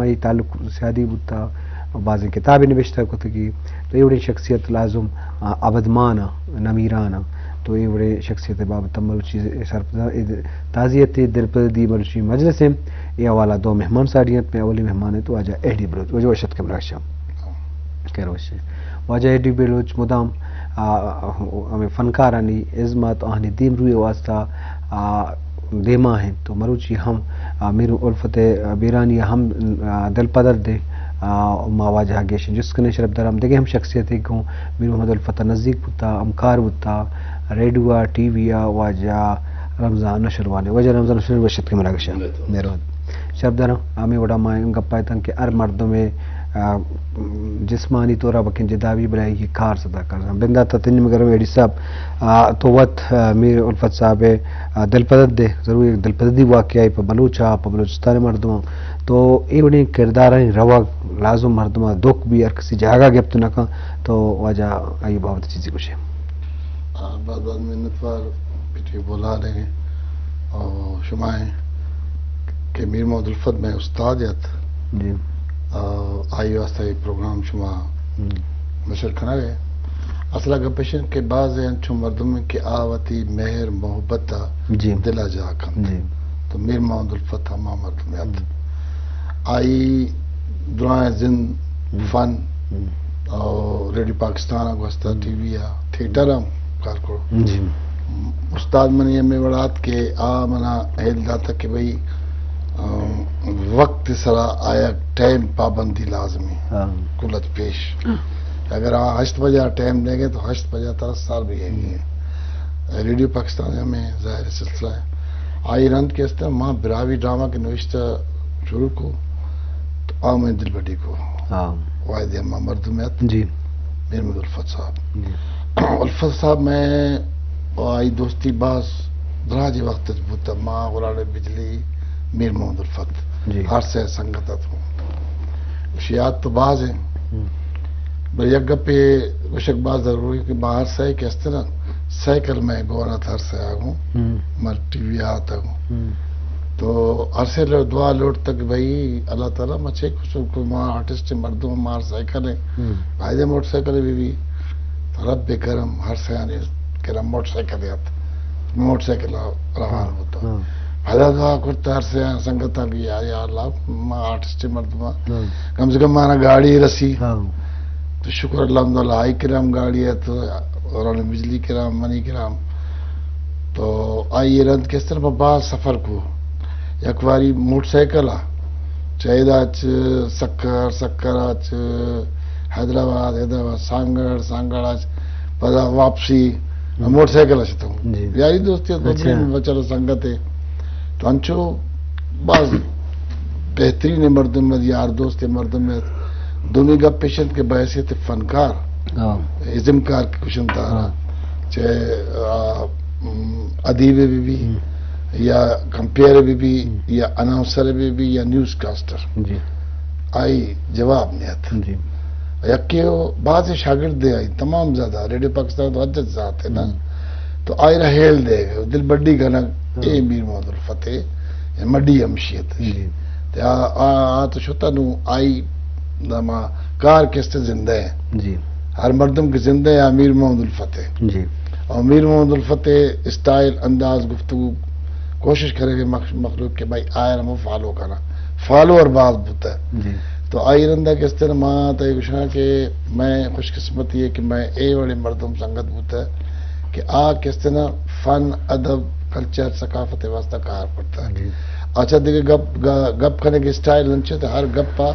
ای تعلق سیادی بوتا، بازیں کتابے نبشتہ کتگی۔ تو اے وڑیں شخصیت لازم، آ، ابدمان آ، نمیران آ۔ تو اے وڑیں شخصیت بابت مروچی سرپد-، تعزیت دلپدی مروچی مجلس ایں۔ اے حوالہ دو مہمان ساڑی انت۔ مئے اولی مہمان انت واجہ اے ڈی بلوچ۔ واجہ وش اتکے مراگش ءَ۔ خیر وش ئے۔ واجہ اے ڈی بلوچ مدام، آ، ہمیں فنکارانی ازم ءَ تو آہانی دیمروی ءِ واستہ، آ، دیما انت۔ تو مروچی ہم، آ، میر الفت بیرانی ہم، آ، دلپدرد ایں۔ آ، ما واجہ ءَ گیشیں جست کنیں۔ شرپدار ہم دگہ ہم شخصیت گوں میر محمد الفت ءَ نزیک بوتا، ہمکار بوتا، ریڈیو ءَ، ٹی وی ءَ، واجہ رمضان نشروانی۔ واجہ رمضان نشروانی وش اتکے مراگش ءَ۔ مہربانی۔ شرپدار ہم ہمے وڑا ما گپ ءَ اتاں کہ ہر مردمے، آ، جسمانی طور ءَ بکن جدا بی، بلے آئی کار سدا کار۔ بندات ءَ تنی مگر اے ڈی صاحب، آ، تو وت، آ، میر الفت صاحب ءِ، آ، دلپدرد ئے، ضرور یک دلپدردی واقعہ ئے پہ بلوچ ءَ، پہ بلوچستان ءِ مردماں۔ تو اے وڑیں کردارانی روگ لازم مردم ءَ دکھ بی، ہر کسی جاگہ گپت نہ کن۔ تو واجہ آئی بابت چیزے گوشے۔ آ، باز باز منتوار پی ٹی وی بولان ءِ اور شما ایں کہ میر محمد الفت مئے استاد ات۔ جی۔ آ، آئی واسطہ اے پروگرام شما ہم۔ نشر کنگ ءَ۔ اصل ءَ گپ ایش انت کہ باز انچو مردم انت کہ آ وتی مہر محبت ءَ جی۔ دل ءَ جاہ کنت۔ جی۔ تو میر محمد الفت ہما مردم ات۔ ہم۔ آئی درائیں زند ہم۔ فن ہم۔ اور ریڈیو پاکستان ءَ گوستہ، ہم۔ ٹی وی ءَ، تھیٹر ءَ ہم کار کرو۔ جی۔ استاد منی ہمے وڑا ات کہ آ منا ہیل داتہ کہ بھئی، ام، وقت سرا آیا ٹائم پابندی لازمی۔ ہاں۔ کلت پیش۔ ہاں۔ اگر آ ہشت بجہ ٹائم دیں گے تو ہشت بجہ ترا سر بھی ہے۔ ریڈیو پاکستان ہمیں ظاہر سلسلہ ہے۔ آئی رند کے است ما براہوئی ڈرامہ کے نوشتہ شروع کو تو آ میں دل بڈی کو۔ ہاں۔ واحد اما مردم ات۔ جی۔ میر محمد الفت صاحب۔ جی۔ الفت صاحب میں آئی دوستی باز دراجی وقت اچ بوتا، ما غلام بجلی، میر محمد الفت۔ جی۔ ہر سے سنگت ات ہوں۔ اشی یاد تو باز ہیں۔ ہم۔ بلے یک گپے گوشگ باز ضروری کہ ما ہر سے کہ است نا، سائیکل میں گون ات ہر سے آگوں۔ ہم۔ مر ٹی وی آتا گوں۔ ہم۔ تو ہر سے لو-، دعا لوٹ تک بھئی اللہ تعالیٰ ما چے قصور کو، ما آرٹسٹ مردم، مار سائیکل ہے۔ ہم۔ فائدے موٹر سائیکل بھی بھی۔ تو رب کرم ہر سے آنے کرم موٹر سائیکل یات۔ موٹر سائیکل روان ہاں، ہوتا۔ ہاں۔ فائدہ دعا کرتا ہر سے آنے سنگت آگی، یا، یا اللہ، ما آرٹسٹ مردم ہاں۔ ہاں۔ کم سے کم مارا گاڑی رسی۔ ہاں۔ تو شکر الحمدللہ، آئی کرام گاڑی ہے تو، اور بجلی کرام، منی کرام۔ تو آئی رند کس طرح باز سفر کو۔ یک واری موٹر سائیکل آ، چہ ادا چہ سکر، سکر آ چہ حیدرآباد، حیدرآباد سانگڑ، سانگڑ آ چہ پدا واپسی ہم۔ موٹر سائیکل آ شتوں۔ جی۔ یاری دوستی ات، اچھا۔ بچار سنگت ہے۔ تو انچو باز بہترین مردم ات، یار دوست مردم ات۔ دومی گپ پیش انت کہ بحیثیت فنکار، ہاں۔ ازمکار کہ گوشنت آرا، ہاں۔ چہ، آ، م، ادیب بہ بی، ہم۔ یا کمپیئر بہ بی، ہم۔ یا اناؤنسر بہ بی، یا نیوز کاسٹر۔ جی۔ آئی جواب نیت۔ جی۔ یکے او باز شاگرد دے آئی، تمام زیادہ ریڈیو پاکستان تو حجت ذات ہے نا۔ ہم۔ تو آئی را ہیل دے گئے، دل بڈی کنگ، ہاں۔ اے میر محمد الفتح، اے مڈی ہمشیت۔ جی۔ تے آ، آ، آ تو شتا نو آئی نما کار کستے زندہ ہے۔ جی۔ ہر مردم کے زندہ ہے میر محمد الفتح۔ جی۔ اور میر محمد الفتح اسٹائل، انداز گفتگو، کوشش کرے کہ مخ-، مخلوق کے بھائی آئے ہم فالو کرا۔ فالوور باز بوتا ہے۔ جی۔ تو آئی رندا کستے ما تے گشاں کہ میں خوش قسمتی ہے کہ میں اے وڑے مردم سنگت بوتا ہے کہ آ کستے نا فن، ادب، کلچر، ثقافت واسطہ کار کرتا ہے۔ جی۔ اچھا، دیکھے گپ، گ-، گپ کرنے کے اسٹائل انچے تو ہر گپ پا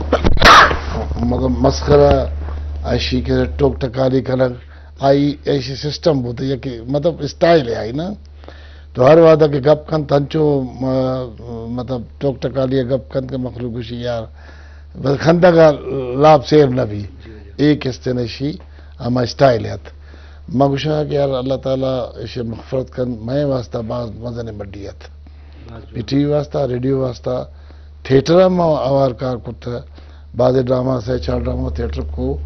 مطلب مسخرہ، ایشی کہ ٹوک ٹکالی کنگ، آئی ایشی سسٹم بوتا ہے کہ مطلب اسٹائل ہے آئی نا۔ تو ہر وعدہ کہ گپ کنت انچو، م-، مطلب ٹوک ٹکالی گپ کنت کہ مخلوق گوشی یار، بس خندگ ء لاپ سیر نہ بی۔ جی، جی۔ اے کستے نشی ہما اسٹائل ات۔ ما گوشاں کہ یار اللہ تعالیٰ ایشی مغفرت کن، مئے واسطہ باز مزن مڈی ات۔ باز جوان۔ پی ٹی وی واسطہ، ریڈیو واسطہ، تھیٹر ہم ما اوار کار کرتا۔ بازیں ڈرامہ، سہ چار ڈرامہ تھیٹر کو،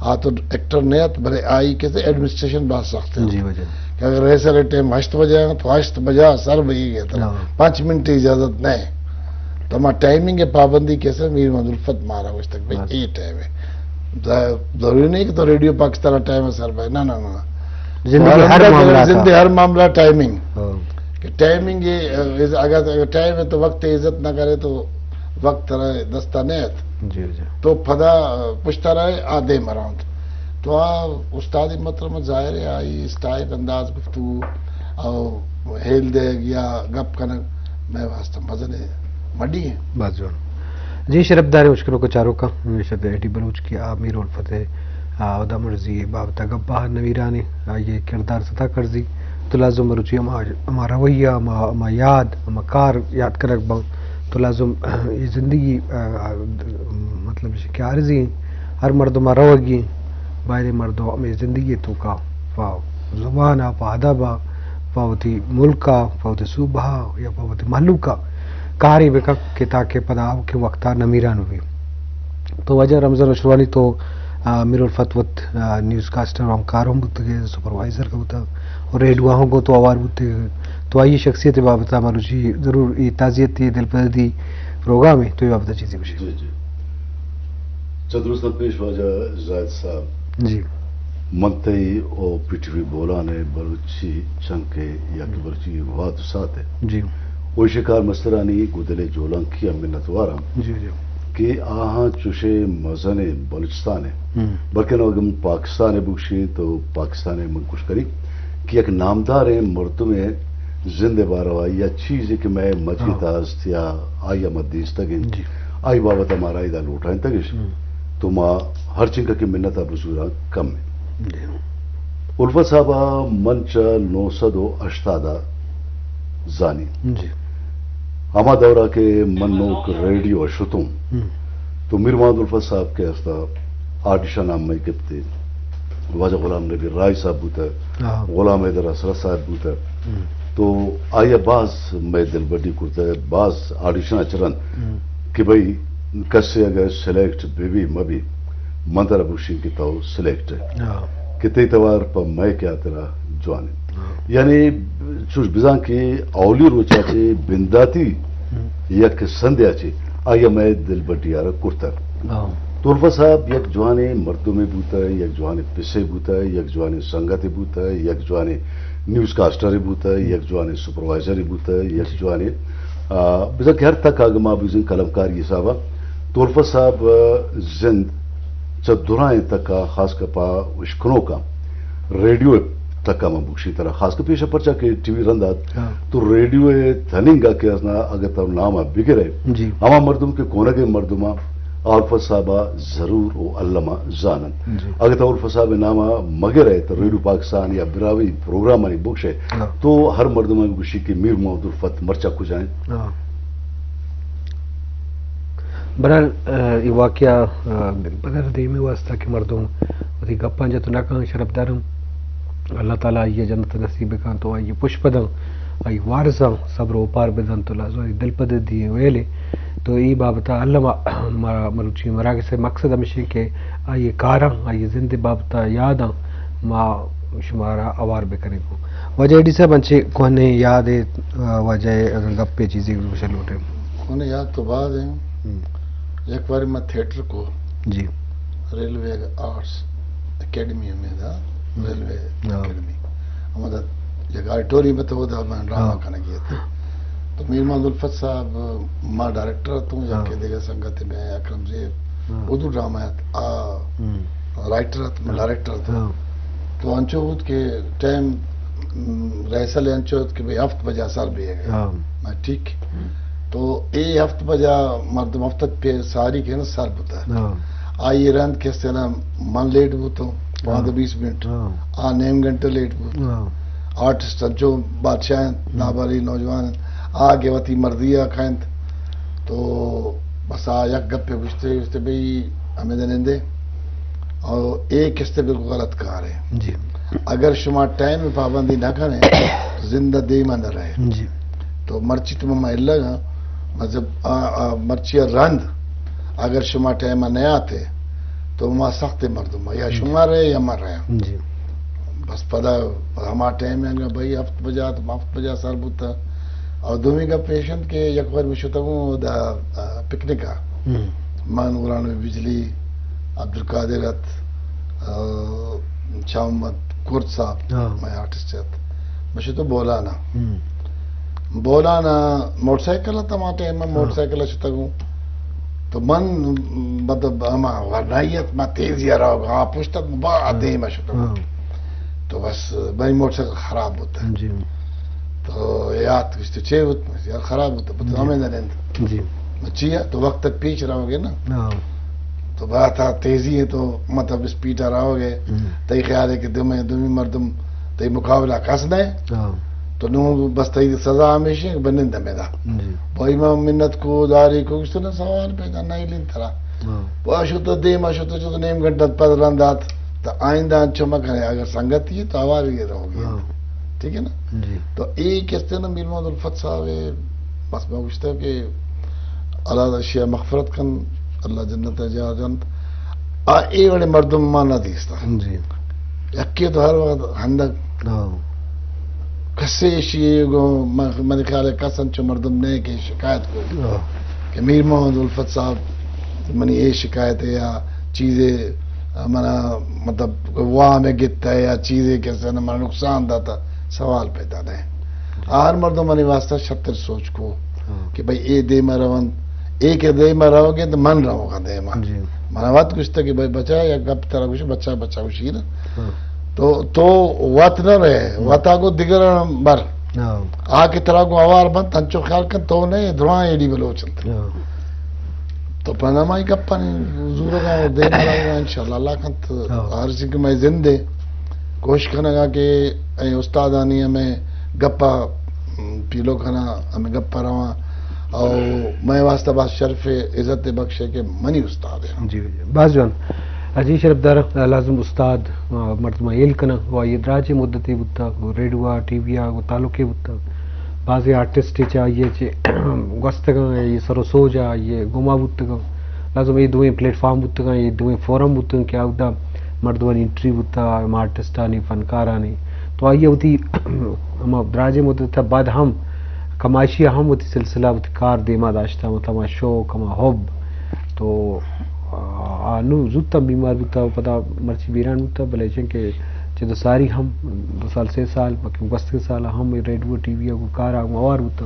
آ تو ایکٹر نہ ات، بلے آئی کسے ایڈمنسٹریشن باز سخت ہے۔ جی، واجہ۔ کہ اگر ریہرسل ٹائم ہشت بجے آئے تو ہشت بجہ سر بئی گئے تو ہاں۔ پانچ منٹ اجازت نہیں۔ تو ما ٹائمنگ پابندی کیسے؟ میر محمد الفت مارا گوشتگ بھئی، بس۔ اے ٹائم ہے۔ ض-، ضروری نہیں کہ تو ریڈیو پاکستان ٹائم سر بھائی، نہ، نہ، نہ۔ زندگی ہر ہر معاملہ، زندگی ہر معاملہ ٹائمنگ۔ ہاں۔ کہ ٹائمنگ یہ، اگر، اگر ٹائم ہے تو وقت عزت نہ کرے تو وقت ترا دستا نہیں آت۔ جی، جی۔ تو پدا پشتا رہے، آ دے مراؤنت۔ تو آ استاد محترم ظاہر ہے، آئی اسٹائل، انداز گفتگو او ہیل دیگ یا گپ کنگ مئے واسطہ مزن مڈی ہیں۔ باز جوان۔ جی، شرپداریں اشکنوک و چاروکاں، ہمیشہ دے ایڈی بلوچ کہ آ میر الفت ءِ، آ، عہدہ مرزی بابت ءَ گپ ءَ نمیران ایں، آئی ءِ کردار ستا کرزی۔ تو لازم مروچی ہما، ہما رویہ، ہما، ہما یاد، ہما کار یاد کنگ باں۔ تو لازم اے زندگی، آ، آ، مطلب کہ عارضی ایں۔ ہر مردم ءَ روگی ایں۔ بایدیں مردم ہمے زندگی ءِ توکا پہ زبان ءَ، پہ ادب ءَ، پہ وتی ملک ءَ، پہ وتی صوبہ ءَ یا پہ وتی مہلوک ءَ کارے بکن کہ تاکہ پدا آؤکیں وقت ءَ نمیران بہ بی۔ تو واجہ رمضان اشروانی تو، آ، میر الفت وت، آ، نیوز کاسٹر ہم کار ہم بوتگ ئے، سپروائزر کا بوتگ اور ریڈیو ہم گوں تو آوار بوتگ ئے۔ تو آئی شخصیت بابت ءَ مروچی ضرور اے تعزیت، اے دلپدردی پروگرام ہے، تو اے بابت ءَ چیزے گوشے۔ جی، جی۔ چہ درستاں پیش واجہ زاہد صاحب، جی۔ من تئی او پی ٹی وی بولان ءِ بلوچی چنک ءِ یا کہ ہم۔ بلوچی وات و سات ءِ۔ جی۔ او شکار مسترانی گدل ءِ جولانکی ءَ منتوار آں جی، جی۔ کہ آہاں چوشے مزن ءِ بلوچستان ءِ، ہم۔ بلکن اگاں پاکستان ءِ بگشیں تو پاکستان ءِ من کوشش کنی کہ یک نامداریں مردمے زند ءِ باروا یا چیزے کہ مئے مجی ہاں۔ تہا است یا آئی ءَ ما دیستگ انت، جی۔ آئی بابت ءَ مارا ادا لوٹائینتگ اش۔ ہم۔ تو ما ہر چنکا کہ منت ءَ بزوراں کم انت۔ جی۔ الفت صاحب ءَ من چہ نو سد و ہشتاد ءَ زانی۔ جی۔ ہما دور ءَ کہ من نوک ریڈیو ءَ شتوں، ہم۔ تو میر محمد الفت صاحب کہ ہستا آڈیشن ءَ مئے گپتے، واجہ غلام نبی راہی صاحب بوتہ، ہاں۔ غلام حیدر حسرت صاحب بوتہ۔ ہم۔ تو آئی ءَ باز مئے دلبڈی کرتہ، باز آڈیشن ءَ چہ رند ہم۔ کہ بھئی کسے اگر سلیکٹ بہ بی مہ بی، من ترا بگوشیں کہ تو سلیکٹ ئے۔ ہاں۔ کہ تئی توار پہ مئے کہ ہاترا جوان انت۔ ہاں۔ یعنی چوش بزاں کہ اولی روچ ءَ چہ بنداتی ہم۔ یک سندے ءَ چہ آئی ءَ مئے دلبڈی ءَ را کرتگ۔ ہاں۔ تو الفت صاحب یک جوانیں مردمے بوتہ، یک جوانیں پسے بوتہ، یک جوانیں سنگتے بوتہ، یک جوانیں نیوز کاسٹرے بوتہ، ہم۔ یک جوانیں سپروائزرے بوتہ، یک جی۔ جوانیں، آ، بزاں کہ ہر تک ءَ اگاں ما بزاں قلمکاری حساب ءَ تو الفت صاحب، آ، زند چہ درائیں تک ءَ خاص کر پہ اشکنوکاں ریڈیو ءِ تک ءَ من بگشی ترا خاص کر پیش ءَ پرچا کہ ٹی وی رند ات ہاں۔ تو ریڈیو ءِ تننگ ءَ کہ ازنا اگر تو نام ءَ بگرے جی۔ ہما مردم کہ کونگیں مردماں الفت صاحب ءَ ضرور و الما زاننت۔ جی۔ اگر تو الفت صاحب ءِ نام ءَ مگرے تو ریڈیو پاکستان یا براہوئی پروگرامانی بگشے ہاں۔ تو ہر مردم ءَ گوشی کہ میر محمد الفت مرچا کجا انت۔ ہاں۔ بہرحال، آ، اے واقعہ، آ، پدر دیمی واسطہ کہ مردم وتی گپاں جت نہ کن، شرپدارم۔ اللہ تعالیٰ آئی ءَ جنت نصیب بکن تو آئی ءِ پشپداں، آئی وارثاں صبر و اوپار بدنت تو لازم آئی دلپدردی ویلے۔ تو اے بابت ءَ الما ما مروچی مراگش ءِ مقصد ہمیش انت کہ آئی کاراں، آئی زند بابت ءَ یاداں ما شمارا اوار بکنیں۔ واجہ ایڈی صاحب، انچیں کوہنیں یاد ءِ، آ، واجہ ءِ اگر گپے چیزے گوشگ لوٹیں۔ کوہنیں یاد تو باز ہیں۔ ہم۔ یک بار ما تھیٹر کو جی۔ ریلوے آرٹس اکیڈمی ہمیں دا، ہم۔ ریلوے ہاں۔ اکیڈمی۔ ہمیں دا یک آڈیٹوریم تو دا میں ڈرامہ ہاں۔ کنگی ات۔ تو میر محمد الفت صاحب ما ڈائریکٹر اتوں، ہاں۔ یکے دیگہ سنگت میں اکرم زیب، ہاں۔ اردو ڈرامہ ات، آ ہم۔ رائٹر ات، میں ہاں۔ ڈائریکٹر اتوں۔ ہاں۔ تو انچو بوت کہ ٹائم، م، ریہرسل انچو ات کہ بھئی ہفت بجا سر بیگ ءَ۔ ہاں۔ میں ٹھیک۔ ہم۔ تو اے ہفت بجا مردم ہفت پہ ساری کہ نا سر بوتا۔ ہاں۔ آئی رند کہ استنا من لیٹ بوتوں، پاندہ ہاں۔ بیس منٹ۔ ہاں۔ آ نیم گھنٹہ لیٹ بوت۔ ہاں۔ آرٹسٹ انچو بادشاہ انت، ہم۔ نابالغ نوجوان انت۔ آ کہ وتی مردی ءَ کاینت۔ تو بس آ یک گپے گوشتے، گوشتے بھئی ہمیں دے نندے۔ اور اے کستے بالکل غلط کار ہے۔ جی۔ اگر شما ٹائم پابندی نہ کریں، زندہ دیما نہ رہے۔ جی۔ تو مرچی تو ما الگ ہاں، مطلب آ، آ، مرچی رند اگر شما ٹائم نہ آتے، تو ما سخت مردم یا جی۔ شما رہے یا ما رہے۔ جی۔ بس پدا ہما ٹائم ہے، بھئی ہفت بجا تو ہفت بجا سر بوتا۔ اور دومی گپ ایش انت کہ یک وار من شتگوں دا، آ، پکنک ءَ۔ ہم۔ من، غلام نبی بجلی، عبدالقادر ات، آ، شاہ محمد کرد صاحب، ہاں۔ مئے آرٹسٹ ات۔ من شتوں بولان ءَ۔ ہم۔ بولان ءَ موٹر سائیکل ات، ہما ٹائم ءَ ہاں۔ موٹر سائیکل ءَ شتگوں۔ تو من، مطلب، ہما ورنائی ات، من تیزی ءَ روگ ءَ، آ پشت ات، با ہاں۔ دیم ءَ شتگوں۔ ہاں۔ تو بس منی موٹر سائیکل خراب بوت۔ جی۔ تو یات گشت، چے بوت؟ یار خراب بوت، بس جی۔ ہمیں نہ نند۔ جی۔ چیا؟ تو وقت پیش رہوگے نا۔ ہاں۔ تو بات آ تیزی ہے تو مطلب اسپیڈ آ رہوگے۔ ہم۔ تئی خیال ہے کہ دمے، دومی مردم تئی مقابلہ کس نہیں۔ ہاں۔ تو نو بس تئی سزا ہمیشہ ہے کہ بنند ہمیں دا۔ جی۔ بھائی ما منت کو داری کو گشت نا سوال پیدا نہیں لین ترا۔ ہاں۔ پاشو تو دیم آ شتو چو تو نیم گھنٹہ پد رندات۔ تو آئندہ انچو مکنے، اگر سنگتی ہے تو آوار یہ رہوگی۔ ہاں۔ ٹھیک ہے نا؟ جی۔ تو اے کستے نا میر محمد الفت صاحب ہے، بس میں گوشتا کہ اللہ اشیا مغفرت کن، اللہ جنت جا جنت۔ آ اے وڑے مردم ما نہ دیستا۔ جی۔ یکے تو ہر وقت ہندگ۔ ہاں۔ کسے ایشی گو، من، منی خیال ہے کس انچو مردم نہیں کہ شکایت کو۔ ہاں۔ کہ میر محمد الفت صاحب منی اے شکایت ہے یا چیزے منا مطلب وام گتا ہے یا چیزے کسے نے منا نقصان داتا، سوال پیدا نہیں۔ ہر مردم منی واسطہ شتر سوچ کو ہاں۔ کہ بھئی اے دیما روند، اے کہ دیما روگے تو من روگا دیما۔ جی۔ منا وقت گشتا کہ بھئی بچا یا گپ ترا گوش بچا، بچا گوشی نا۔ ہاں۔ تو، تو وت نہ رہے، ہم۔ وتا کو دگر بر۔ ہاں۔ آ کہ ترا کو آوار بنت، انچو خیال کن تو نہیں، درائیں ایڈی بلوچ انت۔ ہاں۔ تو پدا ما اے گپانی زورگا اور دیما روگا انشاءاللہ اللہ کنت۔ ہاں۔ ہر چیز کہ میں زندے کوشش کنگا کہ اے استادانی ہمیں گپا، م، پیلو کنا، ہمیں گپا رواں۔ اور میں واسطہ بس شرف عزت بخش ہے کہ منی استاد ہے۔ جی، جی۔ باز جوان۔ جی شرفدار، لازم استاد، آ، مردماں ہیل کناں، و آئی ء دراجیں مدتے بوتگ، گوں ریڈیو ء، ٹی وی ء گوں تعلقے بوتگ۔ بازیں آرٹسٹ چہ آئی ء چہ گوستگاں، آئی ء سر و سوج ء آئی ء گما بوتگاں۔ لازم اے دوئیں پلیٹ فارم بوتگاں، اے دوئیں فورم بوتگاں کہ اودا مردمانی انٹرویو بوتگ، ہما آرٹسٹانی، فنکارانی۔ تو آئی ء وتی ہما دراجیں مدت ء بعد ہم کماشی ء ہم وتی سلسلہ، وتی کار دیما داشتہ، مطلب ہما شوق، ہما حب۔ تو آ، آ نوں زوت ہم بیمار بوتہ و پدا مرچی بیران بوتہ، بلے چنکہ چہ دو ساری ہم، دو سال، سے سال، بلکہ گوستگیں سال ہم اے ریڈیو، ٹی وی ء گوں کار ء گوں ہوار بوتہ،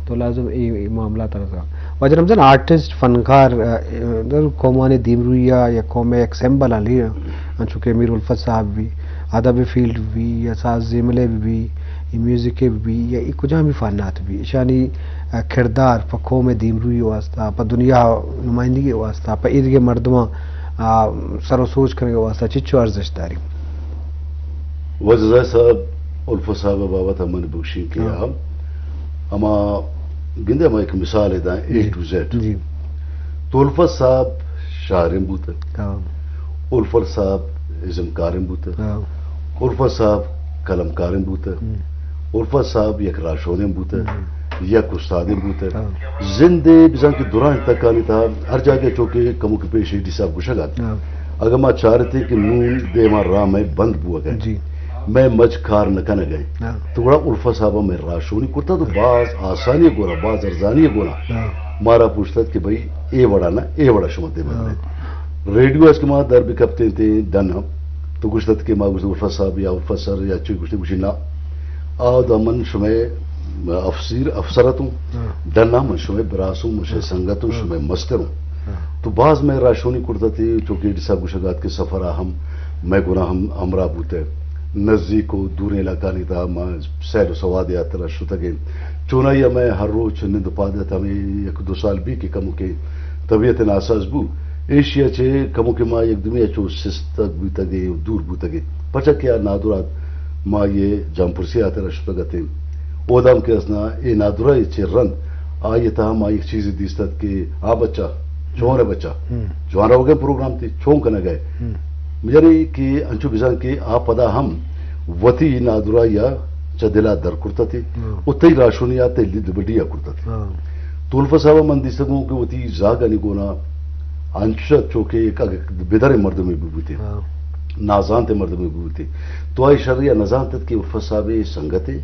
تو لازم اے، اے معاملات ء رسا۔ واجہ رمضان، آرٹسٹ، فنکار، آ، در قومانی دیمروئی ء یا قوم ء یک سمبل ء لے، انچو کہ میر الفت صاحب بھی، ادب فیلڈ بھی، یا ساز زیملے بھی، یا میوزک بھی، یا اے کجام بھی فنات بھی، اشانی، آ، کردار پہ قوم ء دیمروئی ء واسطہ، پہ دنیا ء نمائندگی ء واسطہ، پہ ایدگہ مردماں، آ، سر و سوج کنگ ء واسطہ چچو ارزشت داری؟ واجہ زاہد صاحب، الفت صاحب ء بابت ء من بگشیں کہ ہاں۔ آ ہما گندے ہما یک مثال ء داں، اے جی۔ ٹو زیڈ۔ جی۔ تو الفت صاحب شاعریں بوتہ۔ ہاں۔ الفت صاحب ازمکاریں بوتہ۔ ہاں۔ الفت صاحب قلمکاریں بوتہ۔ ہم۔ الفت صاحب یک راہشونیں بوتہ۔ ہم۔ یک استادیں بوتہ۔ ہاں۔ زندے بزاں کہ درائیں تکانی تہا ہر جاگہ چو کہ کمو کہ پیش ایڈی صاحب گوشگ ات۔ ہاں۔ اگہ ما چارتیں کہ نون دیما راہ مئے بند بوگ ء۔ جی۔ مئے مچ کار نہ کنگ ء۔ ہاں۔ تو گڑا الفت صاحب ء مئے راہشونی کرتہ تو باز آسانی ء گونا، باز ارزانی ء گونا۔ ہاں۔ مارا پوچھتت کہ بھئی اے وڑا نہ، اے وڑا شما دیما ہاں۔ بنت۔ ریڈیو ء کہ ما در بکپتیں تے ڈن ء، تو گوشتت کہ ما گوشت الفت صاحب یا الفت سر یا چی گوشتے، گوشی نا۔ آ دا من شمئے افسیر، افسر اتوں، ہاں۔ ڈن ء من شمئے براسوں، من شمئے ہاں۔ سنگتوں، ہاں۔ شمئے مستروں۔ ہاں۔ تو باز مئے راہشونی کرتہ تے، چونکہ ایڈی صاحب گوشگ ات کہ سفر ء ہم مئے گنا ہم ہمراہ بوتہ، نزیک و دوریں علاقانی تہا ما سیل و سواد ء ہاترا شتگیں۔ چونائی ء مئے ہر روچ نند و پاد ات، ہمے یک دو سال بی کہ کموکیں طبیعت ناساز بو، ایشی ء چہ کموکیں ما یک دومی ء چو سستگ بوتگیں و دور بوتگیں، پرچا کہ آ نادرا ات، ما آئی ء جان پرسی ء ہاترا شتگ اتیں۔ اودام کہ اسنا اے نادرائی ء چہ رند آئی ء تہا ما یک چیزے دیست ات کہ آ بچہ، چون ء بچہ، ہم۔ جوان روگیں پروگرام تی، چون کنگ ء؟ ہم۔ یعنی کہ انچو بزاں کہ آ پدا ہم وتی نادرائی ء چہ دل ء در کرتہ تی، ہاں۔ و تئی راہشونی ء تئی لد بڈی ء کرتہ تی۔ ہاں۔ تو الفت صاحب ء من دیستگوں کہ وتی زاگانی گونا انچو چو کہ یک اگہ بدریں مردمے بہ بوتیں، ہاں۔ نازانتیں مردمے بہ بوتیں، تو آئی شری ء نہ زانت ات کہ الفت صاحب ء سنگتے،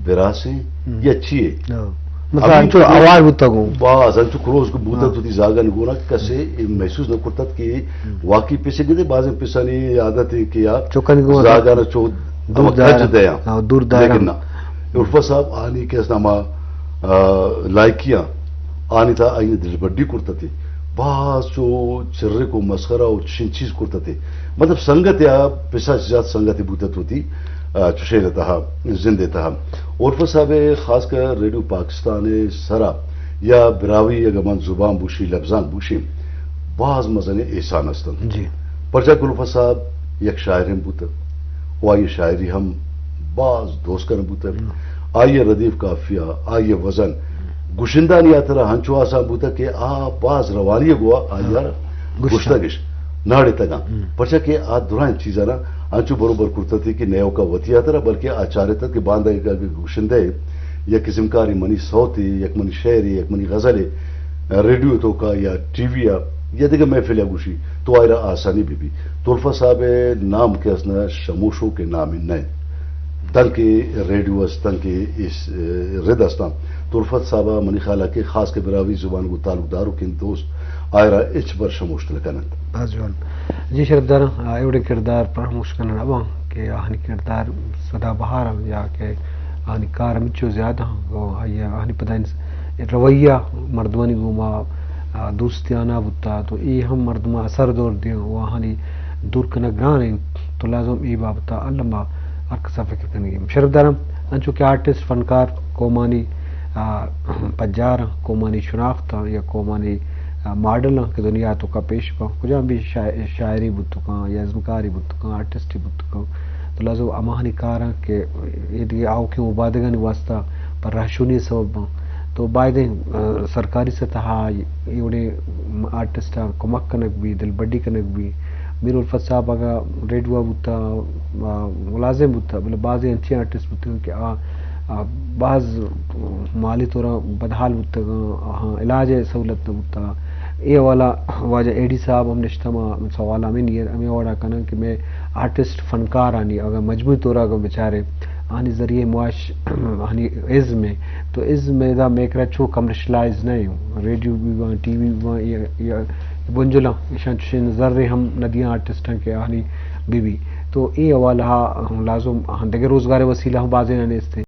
براسیں ہم۔ یا چیے۔ ہاں۔ مثلاً ہمینچو انچو آوار بوتگ ہوں۔ باز انچو کروز کو بوتگ ہاں۔ تو تی زاگان گونا کسے محسوس نہ کرتگ کہ ہم۔ واقعی پیسے گندے، بازیں پیسانی عادت ہے کہ یا چوکانی گونا زاگان چو دور ہما دارا۔ کج دیاں۔ ہاں، دور دارا۔ لیکن نہ۔ الفت صاحب آنی کہ اس ناما، آ، لائکیاں آنی تا آئی دلبڈی کرتتے۔ باز چو چرک و مسخرہ و چشیں چیز کرتتے۔ مطلب سنگت یا پسا زیات سنگت بوتت ہوتی، آ، چشیں تہا، زندے تہا۔ الفت صاحب خاص کر ریڈیو پاکستان سرا یا براہوئی اگہ من زبان بوشی، لبزان بوشی، باز مزنیں احسان استن۔ جی۔ پرچا کہ الفت صاحب یک شاعر ہم بوتگ و آئی شاعری ہم باز دوست کن بوتگ۔ ہم۔ آئی ردیف قافیہ، آئی وزن گشندانی ہاترا ہنچو آسان بوتگ کہ آ باز روانی گوا آئی ہاں۔ گشتگ۔ گشتگش ناڑتگاں۔ ہم۔ پرچا کہ آ درائیں چیزانا انچو بروبر کرتتی کہ نیوکا وتی ہاترا، بلکہ آ چارتت کہ باندا یک گشندہ یک ازمکاری منی سوتے، یک منی شعرے، یک منی غزلے، ریڈیو توکا یا ٹی وی آ یا دگہ محفل آ گوشی تو آئرا آسانی بہ بی۔ تو الفت صاحب نام کہ اس نہ شموشو کہ نام نہ انت۔ تنکہ ریڈیو است، تنکہ اس، اے، رد استاں۔ تو الفت صاحب منی خیال کہ خاص کہ براہوئی زبان گو تعلق دارو کن دوست آئرا اچ بر شموشت نہ کننت۔ باز جوان۔ جی شرف داراں، آ، ایوڑیں کردار پراموش کنن اباں کہ آہانی کردار سدا بہاراں یا کہ آہانی کار ہمچو زیادہ ہاں، آہانی پدا رویہ مردمانی گوما، آ، دوستیانہ بوتا تو اے ہم مردماں اثر دور دیاں و آہانی دور کنگ گران انت۔ تو لازم اے بابتا الما ہر کسا فکر کنگی۔ شرف داراں انچو کہ آرٹسٹ، فنکار قومانی، آ، پجار، قومانی شناخت یا قومانی، آ، ماڈل کہ دنیا توکا پیش باں، کجام بھی شاع-، شاعری بوت کاں یا ازمکاری بوت کاں، آرٹسٹی بوت کاں، تو لازم ہماہانی کاراں کہ اے دگہ آؤکیں اوبادگانی واسطہ پہ رہشونی سبب باں۔ تو بایدیں، آ، سرکاری سطح ء اے وڑیں آرٹسٹاں کمک کنگ بی، دلبڈی کنگ بی۔ میر الفت صاحب اگاں ریڈیو ء بوتا، آ، ملازم بوتا، بلے بازیں انچیں آرٹسٹ بوتگاں کہ آ، آ، باز مالی طور ء بدحال بوتگاں، آہاں علاج ء سہولت نہ بوتا۔ اے حوالہ واجہ اے ڈی صاحب ہم نشتہ ما سوال ہمیں نیت، ہمیں وڑا کنن کہ میں آرٹسٹ فنکار آنی اگر مجموعی طور ء اگر بچارے آنی ذریعے معاش آنی ازم ہے، تو ازم ادا میکرا چو کمرشلائز نہ ہوں، ریڈیو بھی باں، ٹی وی بھی باں، یا، یا بنجلاں ایشان چشیں زر ہم ندیاں آرٹسٹاں کہ آنی بی بی۔ تو اے حوالہ ہم لازم آہاں دگہ روزگار وسیلہ ہم بازیں نیست ہیں۔